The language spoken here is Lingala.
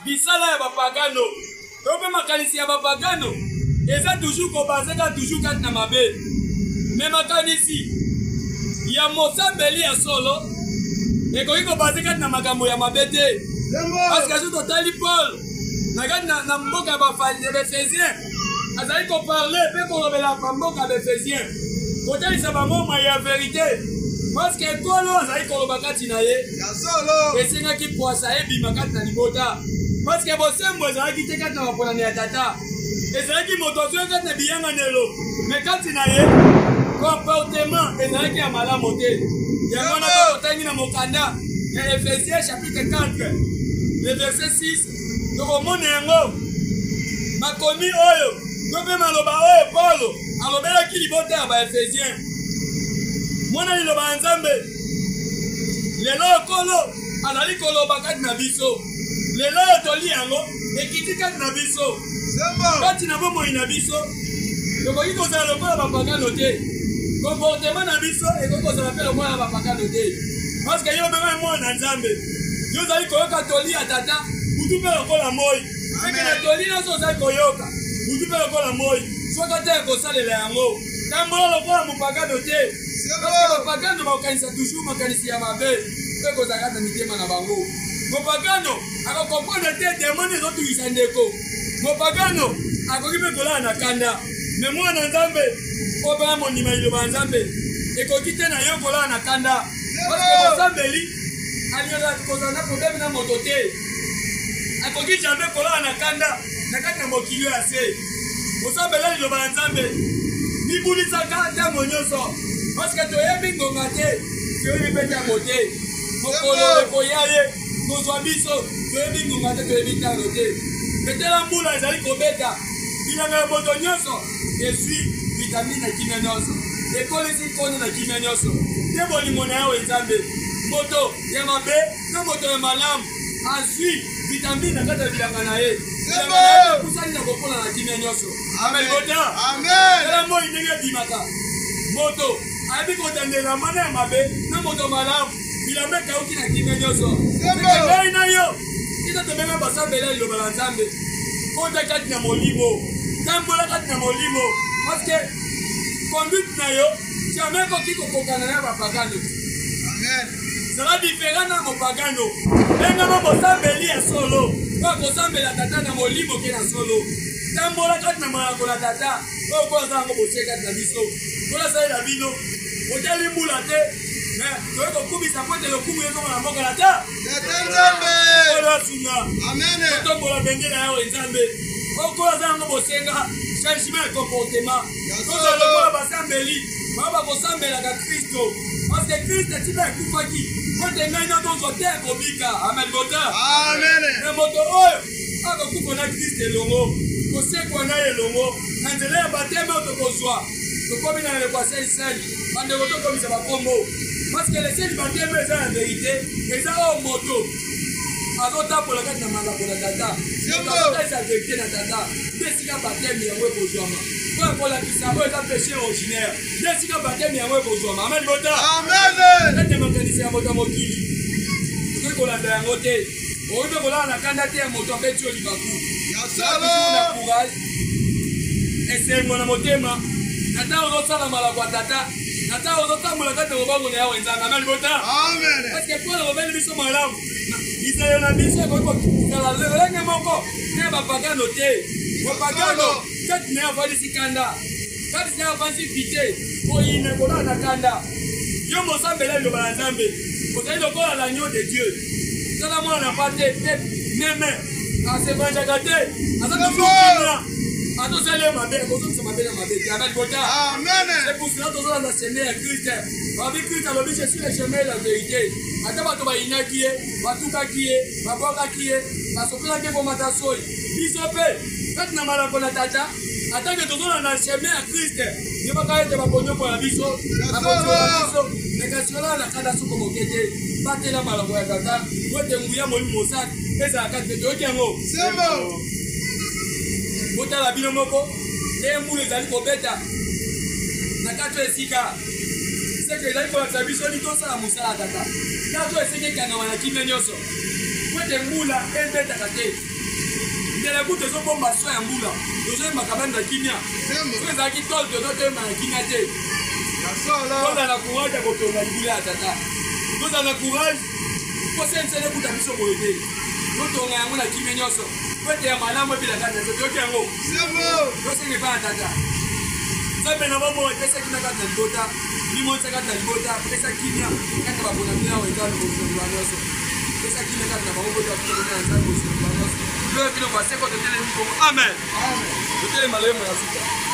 Bisala ya bapagano to mpe makanisi ya bapagano eza toujours kobazeka toujours kati na mabe. Me makanisi ya mosambeli ya solo ekoki kobaze kati na makambo ya mabe te. Parce que soki totali Paul na kati na mboka ya baefésien azali koparle mpe kolobela bamboka ya baefésien kotalisa bango mai ya verite parce que nkolo azali koloba kati na ye esengaki pwasa ebima kati na libota parce que bosembo ezalaki te kati na maponami ya tata ezalaki moto azwaki kati na biyanganelo me kati na ye comportement ezalaki ya malamu te yango wana totangi na mokanda ya Ephésiens chapitre 4 le verset 6 tokomona yango makomi oyo to mpe maloba oyo Paulo alobelaki libota ya baefesien mwana liloba ya Nzambe lelo Nkolo azali koloba kati na biso lelo oyo toli yango ekiti kati na biso kati na bomoi na biso tokoki kozala lokola bapagano te comportement na biso ekoki kozala mpe lokola bapagano te parce que yo obengami mwana na Nzambe yo ozali koyoka toli ya tata butu mpe lokola moi seke na toli nyonso ozali koyoka butu mpe lokola moi soki ata ya kosalela yango tambola lokola mopagano te parce que bapagano bakokanisa toujours makanisi ya mabe mpe kozala na mitema na bango mopagano akokomprendre te demoni ezotungisa ndeko mopagano akoki mpe kolala na kanda me mwana Nzambe oyo bana mondima liloba ya Nzambe ekoki te na yo kolala na kanda parce que mosambeli alingaka kozala na problème na moto te akoki jamais kolala na kanda na kati na mokili oyo ya se kosambela liloba ya Nzambe mibulisaka ntango nyonso parce que toyebi ngonga te toyebi mpe ntango te mokolo ekoya ye kozwa biso toyebi ngonga te toyebi ntango te petela mbula ezali kobeta bilanga ya moto nyonso ezwi vitamine na kimia nyonso ekolisi nkono na kimia nyonso nde bolingo na yawe Nzambe moto ya mabe na moto ya malamu azwi vitamine na kati ya bilanga na ye bilanga na ye epusani na kokola na kimia nyonso amen bota tala moi ndenge ebimaka moto ayebi kotandela mana ya mabe na moto malamu bilamba ekauki na kimia nyonso ngai na yo ita tobenga basambela liloba na Nzambe kota kati na molimo tambola kati na molimo parce que conduite na yo jamais ekoki kokokana na bapagano zala diferent na mopagano bengama mosambeli ya solo mpo akosambela tata na molimo ke na solo tambola kati na malako na tata oyo mpo aza yango botie kati na biso mpo asalela bino otali mbula te me toyei kokumisa mpo ete lokumu ezonga na mboka na ta Tata Nzambe oyo asunga totombola bendela yawe Nzambe okoyo aza yango bosenga changement ya comportement tozala lokola basambeli bao bakosambelaka Kristo parce que Kristo atika ekufaki mpo te ngai na tozwa te ya kobika amen bota na moto oyo akokufa na Kristo elongo kosekwa na ye elongo na nzela ya bateme oyo tokozwa tokomi na eleko ya salisali bandeko tokomisa bakombo parce que leseli bateme eza ya verite eza oyo moto azotambola kati na malako na tata azotalisa verite na tata nde esika bateme yango ekozwama mpo ya kolakisa oyo eza péché originaire nde esika bateme yango ekozwama amen bota ete makanisi ya moto ya mokili tokoki kolanda yango te okoki mpe kolala na kanda te ya moto abeti yo libaku na courage esengo na motema na ntango ozosala malako ya tata na ntango ozotambola kati na mobango na yawe Nzambe amen bota parce que mpona kobeli biso malamu bizalelo na biso ekoki kozala lolenge moko na bapagano te bapagano kati na ye afandisi kanda kati na ye afandisi pite koyina kolala na kanda yo mosambela liloba na Nzambe ozali lokola l'agneau de Dieu tala mwana na pate te meme asevanjaka te aza toujours kimia atosali ye mabe akozongisa mabe na mabe te amen bota c'est pour cela tozolanda chemin ya Christ babi Christ alobi je suis le chemin et la vérité ata bato bayinaki ye batukaki ye babwakaki ye basopelaki ye bomata soi biso mpe kati na malako na tata atake tozolanda chemin ya Christ yebaka ete bakonyokola biso bakonyokola biso me kasi olala na kanda soko moke te batela malako ya tata po ete nguya Molimo Mosantu ezala kati te toyoki yango botala bino moko te mbula ezali kobeta na kati oyo esika seke ezali kolakisa biso nini tosala mosala tata kati oyo esika ekangama na kimia nyonso po ete mbula ebetaka te. Ndele kutu ezobomba so ya mbula, tozoyembaka bani na kimia. Soki ezalaki tole, tozotoyemba na kimia te. Tozala na courage ya kotonga libula ya tata, tozala na courage mpo sensene ekuta biso boye te. Totonga yango na kimia nyonso po ete ya malamu ebila kati na biso. Toyoki yango, tosenga epai ya tata Nzambe na bomoi. Pesa kimia kati na libota, mimonisa kati na libota, pesa kimia kati na baponami awa eza liboso nyonso, pesa kimia kati na bango bota na Nzambe bosoba nyonso. Loyo bino baseko, totelemi bongo. Amen. Totelema loyembo ya suka.